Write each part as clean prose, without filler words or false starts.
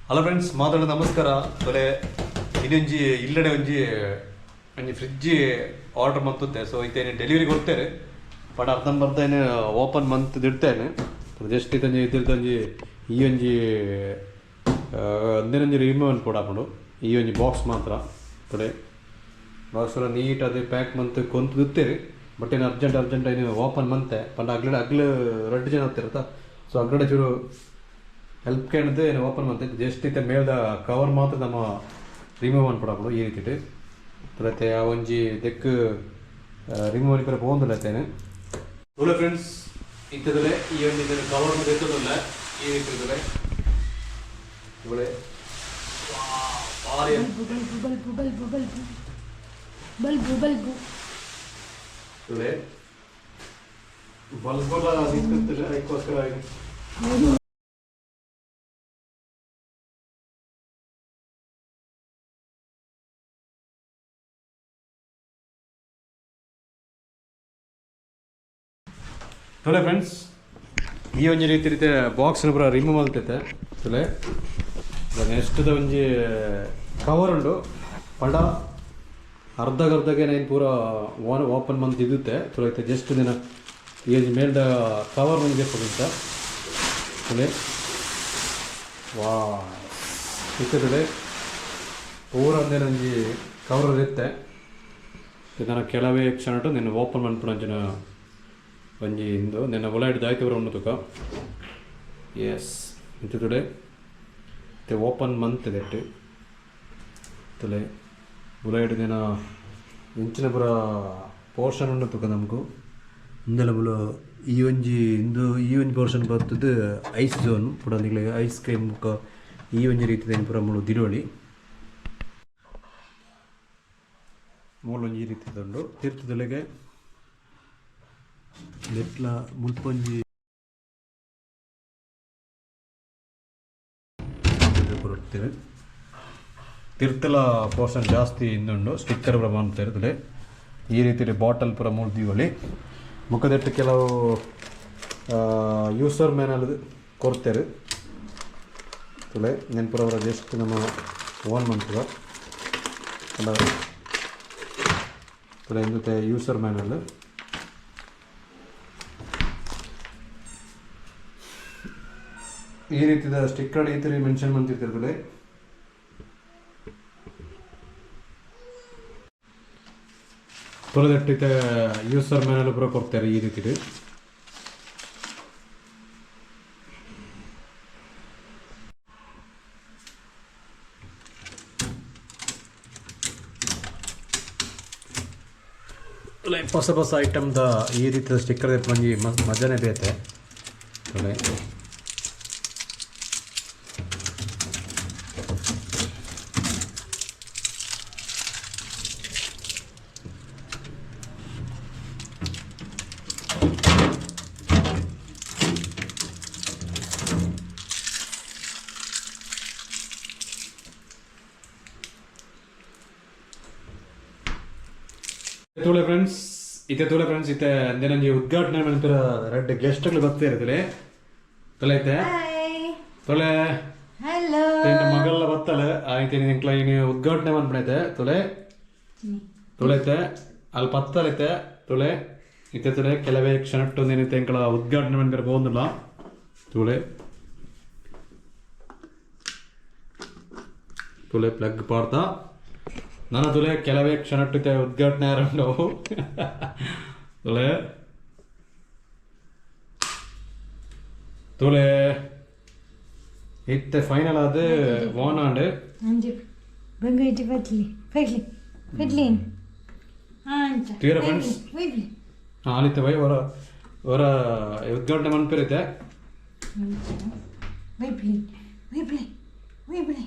Hello friends, ಮಾತಾಡ ನಮಸ್ಕಾರ. ತೊಲೆ ಇನ್ನೊಂಜಿ ಇಲ್ಲಡೆ ಒಂಜಿ ಒಂಜಿ ಫ್ರಿಡ್ಜ್ ಆರ್ಡರ್ ಮಂತುತ್ತೆ. ಸೊ ಇತ್ತೇನೆ ಡೆಲಿವರಿ ಕೊಡ್ತೇನೆ, ಬಟ್ ಅರ್ಧಂಬರ್ಧ ಏನು ಓಪನ್ ಮಂತ್ ಇಡ್ತೇನೆ. ಜಸ್ಟ್ ಇತ್ತೊಂಜಿ ಇದ್ರದ್ದೊಂಜಿ ಈ ಒಂಜಿ ಅಂದಿನೊಂಜಿ ರಿಮೂವ್ ಕೊಡಾಪುಂಡು. ಈ ಒಂಜಿ ಬಾಕ್ಸ್ ಮಾತ್ರ ತೊಲೆ ಬಾಕ್ಸ್ ನೀಟ್ ಅದು ಪ್ಯಾಕ್ ಮಂತ್ ಕೊಂತು ಇತ್ತೇವೆ. ಬಟ್ ಏನು ಅರ್ಜೆಂಟ್ ಅರ್ಜೆಂಟ್ ಏನು ಓಪನ್ ಮಂತೆ ಪಂಡ ಅಗ್ಲಡೆ ಅಗ್ಲು ರಡ್ಡು ಜನ ಹೋಗ್ತಿರತ್ತ. ಸೊ ಅಗ್ಲಡೆ ಚೂರು ಹೆಲ್ಪ್ ಕೇಳಿದ್ದು ಏನು ಓಪನ್ ಮಂತೆ. ಜಸ್ಟ್ ಇತ್ತೆ ಮೇಲ್ದ ಕವರ್ ಮಾತ್ರ ನಮ್ಮ ರಿಮೂವ್ ಅನ್ಪಡಾಪುಂಡು ಈ ರೀತಿ. ತುಲತೆ ಆ ಒಂಜಿ ದೆಕ್ಕ್ ರಿಮೂವ್ ಮನ್ಪೆರೆ ಪೋವೊಂದುಲ್ಲೆತ್ತೇನೆ. ತುಲೆ ಫ್ರೆಂಡ್ಸ್, ಇತ್ತದಲೆ ಈ ಒಂಜಿ ಕವರ್ ದೆತ್ತೊಂದುಲ್ಲ ಈ ರೀತಿ. ತುಲೆ ತುಲೆ ಭಾರಿ. Bulb, bulb, bulb, bulb, bulb, bulb. ತುಲೆ ಬಲ್ಬುಲ ಸಿಕ್ಕುತ್ತಿಲ್ಲ, ಅದಕ್ಕೋಸ್ಕರ. ತುಲೆ ಫ್ರೆಂಡ್ಸ್, ಈ ಒಂಜಿ ರೀತಿ ರೀತಿ ಬಾಕ್ಸ್ ಪೂರ ರಿಮೂವ್ ಮಲ್ತೈತೆ. ತುಲೆ ನೆಕ್ಸ್ಟ್ದ ಒಂಜಿ ಕವರ್ ಉಂಡು. ಪಂಡ ಅರ್ಧಗರ್ಧಗೆ ನೇನು ಪೂರ ಓನ್ ಓಪನ್ ಮಂತ್ ಇದುತ್ತೆ. ತುಲೆ ಇತ್ತೆ ಜಸ್ಟ್ ದಿನ ಈ ಒಂಜಿ ಮೇಲ್ದ ಕವರ್ ಒಂಜಿ ಪುಡಿಂತ. ತುಲೆ ವಾ ಇತ್ತೆ ತುಲೆ ಪೂರ ಅಂದೇನ ಒಂಜಿ ಕವರ್ ಇತ್ತೆ. ನನ್ನ ಕೆಲವೇ ಕ್ಷಣ ನಿನ್ನ ಓಪನ್ ಮನ್ಪುನಂಚಿನ ಒಂಜಿ ಇಂದು ನಿನ್ನ ಉಲಾಯಿಡ್ ದಾಯ್ತು ಪೂರ ಉಂಡು ತುಕ. ಎಸ್, ಇತ್ತೆ ತುಡೆ ಇತ್ತೆ ಓಪನ್ ಮಂತ್ ದೆಟ್ಟು. ತುಲೆ ಉಲಾಯಿಡ್ ದಿನ ಇಂಚಿನ ಪೂರ ಪೋರ್ಷನ್ ಉಂಡು ತುಕ ನಮಕು. ಇಂದೆಲ ಮೂಲು ಈ ಒಂಜಿ ಇಂದು ಈ ಒಂಜಿ ಪೋರ್ಷನ್ ಬರ್ತದೆ ಐಸ್ ಝೋನ್ ಪೂರ. ನಿಕ್ಲೆಗ್ ಐಸ್ ಕ್ರೀಮ್ ಬೊಕ ಈ ಒಂಜಿ ರೀತಿದ ಪೂರ ಮೂಲು ದಿನೋಳಿ. ಮೂಲು ಒಂಜಿ ಈ ರೀತಿದ ಉಂಡು. ತಿರ್ತುದೊಲೆಗೆ ನೆಟ್ಲ ಮುಲ್ಪೊಂಜಿ ಕೊಡ್ತೇವೆ. ತಿರ್ತಲ ಪೋರ್ಷನ್ ಜಾಸ್ತಿ ಇಂದುಂಡು. ಸ್ಟಿಕ್ಕರ್ ಪೂರ ಮಂತೆರ್. ಈ ರೀತಿಯಲ್ಲಿ ಬಾಟಲ್ ಪೂರ ಮೂಲು ದೀವೊಲಿ. ಮುಖದೆಟ್ಟು ಕೆಲವು ಯೂಸರ್ ಮ್ಯಾನುವಲ್ ಕೊರ್ತೆರ್. ತುಲೆ ನೆನ್ ಪೂರ ಜಸ್ಟ್ ನಮ್ಮ ಓನ್ ಮನ್ಪುಗ. ಪಂಡ ತುಲೆ ಇಂದುತೆ ಯೂಸರ್ ಮ್ಯಾನುವಲ್. ಈ ರೀತಿದ ಸ್ಟಿಕ್ಕರ್ ಈ ರೀತಿ ಮೆನ್ಷನ್ ಮಂತಿರ್ತಾರೆ. ತುಲೆ ತುಲೆದಟ್ಟಿತ್ತೆ ಯೂಸರ್ ಮ್ಯಾನುವಲ್ ಪೂರ ಕೊರ್ತಾರೆ ಈ ರೀತಿಡ್. ಲೈಕ್ ಹೊಸ ಹೊಸ ಐಟಮ್ದ ಈ ರೀತಿಯ ಸ್ಟಿಕ್ಕರ್ ಒಂಜಿ ಮಜನೆ ಬೇತೆ. ತುಲೆ ತೂಲೆ ಫ್ರೆಂಡ್ಸ್, ಇತ್ತೆ ತೂಲೆ ಫ್ರೆಂಡ್ಸ್, ಇತ್ತೆ ಅಂದೇನೊಂಜಿ ಉದ್ಘಾಟನೆ ಮನ್ಪುರ ರಡ್ಡ್ ಗೆಸ್ಟ್ಗಳು ಬತ್ತೇರು. ತುಲೆ ತುಲೆ ಇತ್ತೆ ತುಲೆ. ಹಲೋ. ಮಗಲ್ಲ ಬತ್ತಲೆ ಆಯ್ತು. ಎಂಕ್ಲ ಇನಿ ಉದ್ಘಾಟನೆ ಮನ್ಪುನೈತೆ. ತುಲೆ ತುಲೆ ಇತ್ತೆ ಅಲ್ಲಿ ಪತ್ತಲೈತೆ. ತುಲೆ ಇತ್ತೆ ತುಲೆ ಕೆಲವೇ ಕ್ಷಣಟ್ಟು ಒಂದೇನೈತೆ ಎಂಕಲ ಉದ್ಘಾಟನೆ ಮನ್ಪೆರೆ ಪೋವೊಂದುಲ್ಲ. ತುಲೆ ತುಲೆ ಪ್ಲಗ್ ಪಾಡ್ತಾ ನನ್ನ. ತುಲೆ ಕೆಲವೇ ಕ್ಷಣಟ್ಟು ಉದ್ಘಾಟನೆ ಆರಂಭವು. ತುಲೆ ತುಲೆ ಇತ್ತೆ ಫೈನಲ್ ಆದ್ ಓನ್ ಆಂಡ್. ಅಂಜಿ ಬಂಗೈಟಿ ಬತ್ಲಿ ಫೈಟ್ಲಿ ಫೈಟ್ಲಿ ಅಂಚ. ತೀರ friends. ವೈಬ್ಲಿ. ಆನಿತ್ತೆ ವೈ ಹೊರ ಹೊರ ಉದ್ಘಾಟನೆ ಮನ್ಪೆರೈತೆ. ವೈಬ್ಲಿ ವೈಬ್ಲಿ ವೈಬ್ಲಿ.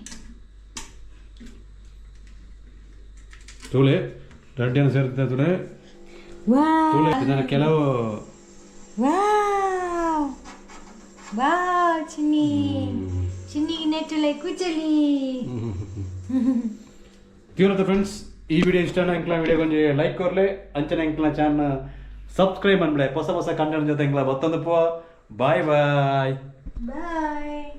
ತುಲೆ ರಡ್ಡ್ ಜನ ಸೇರ್ತೆ ತುಲೆ. ವಾವ್. ತುಲೆ ನಾನು ಕೆಲವು ವಾವ್ ವಾವ್, ಚಿನ್ನಿ ಚಿನ್ನಿ ನೆಟ್ಟಲೆ ಕುಚಲಿ. ತೀವ್ರತೆ ಫ್ರೆಂಡ್ಸ್, ಈ ವಿಡಿಯೋ ಇಷ್ಟ ಎಂಕ್ಲ ವಿಡಿಯೋ ಒಂಜಿ ಲೈಕ್ ಕೊರ್ಲೆ. ಅಂಚನೆ ಎಂಕ್ಲ ಚಾನಲ್ ಸಬ್ಸ್ಕ್ರೈಬ್ ಅನ್ಬಿಡೆ. ಹೊಸ ಹೊಸ ಕಂಟೆಂಟ್ ಜೊತೆ ಎಂಕ್ಲ ಬತ್ತೊಂದು ಪೋ. Bye bye. ಬಾಯ್.